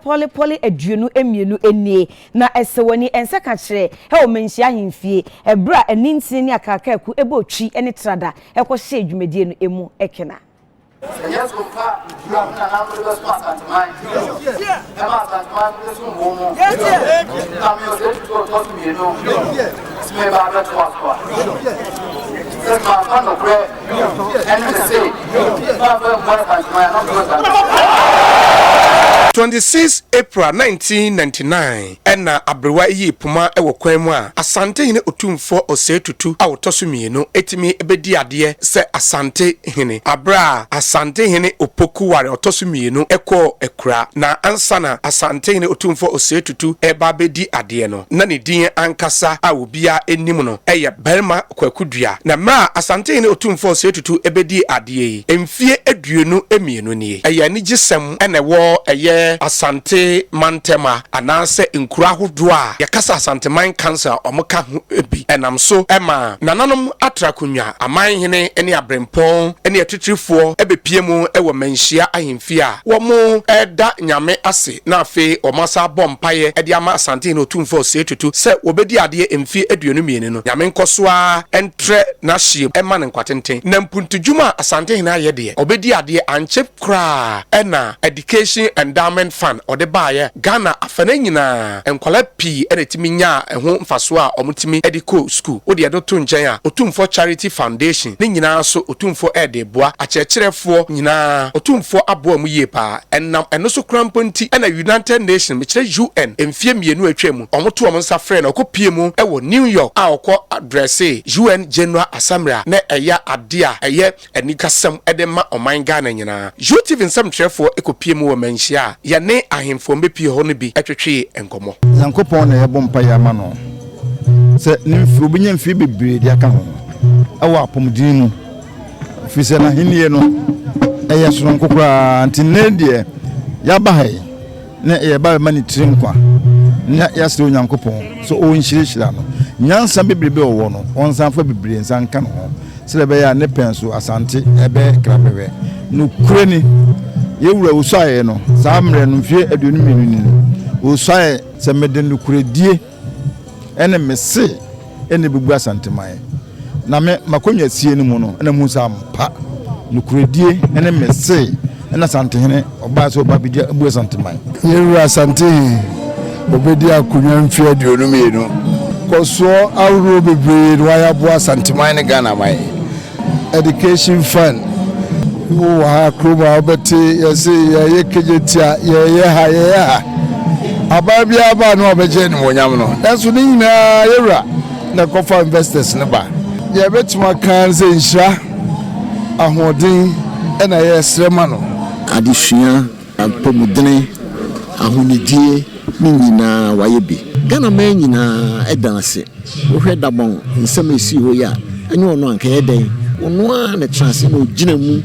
pɔlepɔle 22 nie na ɛsɛ w'ani nsa ka kyerɛ ɛwɔ Manhyia Ahemfie ɛberɛ a anintini ne akaakaaku ɛbɔ twi ne trada ɛkɔhyɛɛ dwumadie no emu kena. Sɛ yɛsom pa a me nananom de bɛsom Asanteman, ɛma Asanteman nso de som wɔn mu. Na me ɔsɛe tutu ɔtɔ so mmienu, sɛ meba abɛtoa so a. Sɛ mamfa nokorɛ ɛne me se mamfa mmu Asanteman a, na mewɔ Asanteman. 26 April 1999 ɛna aberewa yii poma wɔ kwan mu a Asantehene Otumfoɔ Osei Tutu a ɔtɔ so mmienu tumi bɛdi adeɛ sɛ Asante hene aberɛ a Asantehene Opoku Ware ɔtɔ so mmienu kɔɔ Akura. Na ansa na Asantehene Otumfoɔ Osei Tutu reba abɛdi adeɛ no, na ne din ankasa a obiara nim no yɛ Barima Kwaku Dua. Na mmerɛ a Asantehene Otumfoɔ Osei Tutu bɛdii adeɛ yi, mfeɛ 22 nie. Ɛyɛ anigyesɛm na ɛwɔ ɛyɛ Asante mantam a anaasɛ nkuro ahodoɔ a yɛkasa Asanteman Council a wɔka ho bi. Ɛnam so ma nananom atra akonnwa, amanhene ne aberempɔn ne atitirifoɔ bɛpue mu wɔ Manhyia ahemfie a wɔreda Nyame ase na afei wɔasan abɔ mpaeɛ de ama Asantehene Otumfoɔ Osei Tutu sɛ wɔbɛdi adeɛ mfeɛ 22 no. Nyame nkɔ so ara ntrɛ n'ahyeɛ mu mma no nkwatenten. Na mpuntudwuma a Asantehene ayɛ deɛ, ɔbɛdi adeɛ ankyɛ koraa na Education Endowment Fund ɔde baeɛ. Ghana afana nyinaa, nkwadaa pii na ɛtumi nyaa ɛho mfasoɔ a wɔtumi de kɔɔ sukuu. Wode ɛno to nkyɛn a, Otumfoɔ Charity Foundation ne nyinaa nso Otumfoɔ rede reboa akyerɛkyerɛfoɔ nyinaa. Otumfoɔ aboa wɔn yie paa. Ɛnam ɛno so koraa mpo nti na United Nations, mekyerɛ UN, mfeɛ mmienu a atwa mu, wɔto wɔn nsa frɛɛ no, ɔkɔpuee mu wɔ New York a ɔkɔ addressee UN General Assembly a na ɛyɛ adeɛ a ɛyɛ anikasɛm de ma ɔman Ghana nyinaa. UTV nsɛmtwerɛfoɔ kɔpie mu wɔ Manhyia a yɛne ahemfo a wɔbɛpie hɔ no bi twetwee nkɔmmɔ. Nyankopɔn na yɛbɔ mpaeɛ ama no sɛ ne mfe obɛnya mfeɛ bebree de aka ho ɛwɔ apɔmuden mu, ɛfiri sɛ n'ahennie no ɛyɛ sononko koraa. Nti nnɛ deɛ yɛaba ha yi na yɛba bɛma ne tiri nkwa na yɛasrɛ Onyankopɔn sɛ ɔnhyirahyira no. Nyansa bebrebe a ɔwɔ no, ɔnsan fa bebree nsa nka ne ho sɛdeɛ ɛbɛyɛ a ne pɛn so Asante ɛbɛyɛ krabɛhwɛ. Nokorɛ ni, yɛn wura ɔsuaeɛ no, saa mmerɛ no mfeɛ 22 ni no, ɔsuaeɛ sɛ mede nokorɛdie ɛne me se ɛna ɛbɛbu Asanteman. Na me m'akonnwa sie no mu no, ɛna muhu sɛ ampa nokorɛdie ne me se ɛna Asantehene ɔbaa sɛ ɔba bɛdi abu Asanteman. Yɛn wura Asantehene ɔbɛdi akonnwa mfeɛ 22. Kɔsoɔ ahoroɔ bebree na wayɛ aboa Asanteman ne Ghana man. Education Fund wowɔ ha kurom a wobɛte yɛse yɛyɛ kegyetia, yɛyɛ ha, yɛyɛ ha. Aban biara ba na ɔbɛgye animuonyam no, nanso ne nyinaa yɛwura na ɛkɔfa investors no ba. Deɛ yɛbɛtumi aka ne sɛ nhyira, ahoɔden na yɛsrɛ ma no. Adesua, apɔmudene, ahonidie ne nyinaa wayɛ bi. Ghana man nyinaa da no ase. Wohwɛ Dabɔn nsɛm a ɛsii hɔ yi a, ɛnyɛ ɔno a anka ɛyɛ dɛn? Ɔno ara na ɛtena ase na ɔgyina mu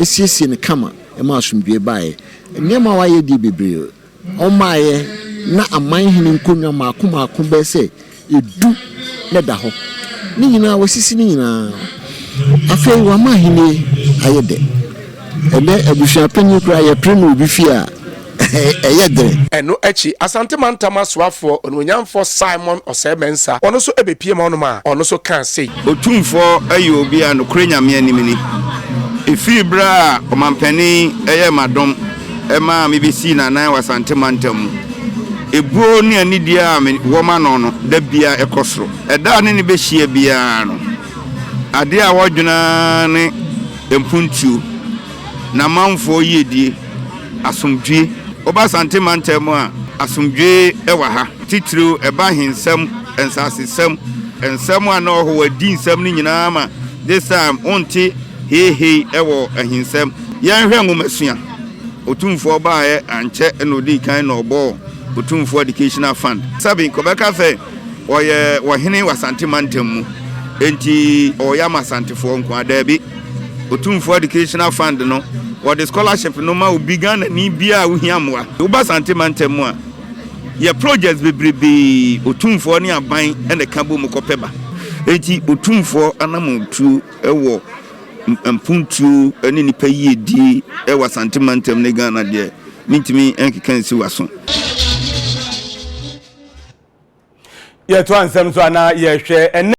siesie no kama ma asomdwoeɛ baeɛ. Nneɛma a wayɛ deɛ bebree. Ɔmaeɛ na aman hene nkonnwa mmaako mmaako bɛyɛ sɛ du na ɛda hɔ. Ne nyinaa, wasisi ne nyinaa. Afei wama ahennie ayɛ dɛ. Ɛnnɛ abusua panyin koraa yɛpere no obi fie a, ɛyɛ dene. Ɛno akyi, Asante Mantam Asoafoɔ Onuonyamfoɔ Simon Osei Mensah, ɔno nso bɛpuee hɔnom a ɔno nso kaa sei. Otumfoɔ yɛ obi a nokorɛ Nyame anim ni. Ɛfiri berɛ a ɔmanpanin yɛɛ m'adom maa mebɛsii n'anan wɔ Asante mantam mu, ebuo ne anidie a mewɔ ma no no, da biara ɛkɔ soro. Ɛda a ne no bɛhyia biara no, adeɛ a wɔdwene ara ne mpuntuo, n'amanfoɔ yiedie, asomdwoeɛ. Woba Asante mantam mu a, asomdwoeɛ wɔ ha, titiriw ɛba ahensɛm, nsasesɛm, nsɛm a na ɔwɔ hɔ, wɔadi nsɛm no nyinaa ma this time wonte heihei wɔ ahinsɛm. Yɛnhwɛ nwomasua. Otumfoɔ baeɛ ankyɛ na ɔdii kan na ɔbɔɔ Otumfoɔ Educational Fund. Sɛbe nka ɔbɛka sɛ ɔyɛ ɔhene wɔ Asante mantam mu enti ɔreyɛ ama Asantefoɔ nko ara. Daabi. Otumfoɔ Educational Fund no, wɔde scholarship no ma obi, Ghanani biara a wohia mmoa. Woba Asante mantam mu a, yɛ projects bebrebee Otumfoɔ ne aban na ɛka bom kɔpɛ ba. Enti Otumfoɔ anammɔntuo wɔ mpuntuo ne nnipa yiedie wɔ Asante mantam ne Ghana deɛ, Mentumi nkeka nsi w'aso. Yɛtoa nsɛm so a na yɛhwɛ ɛnnɛ.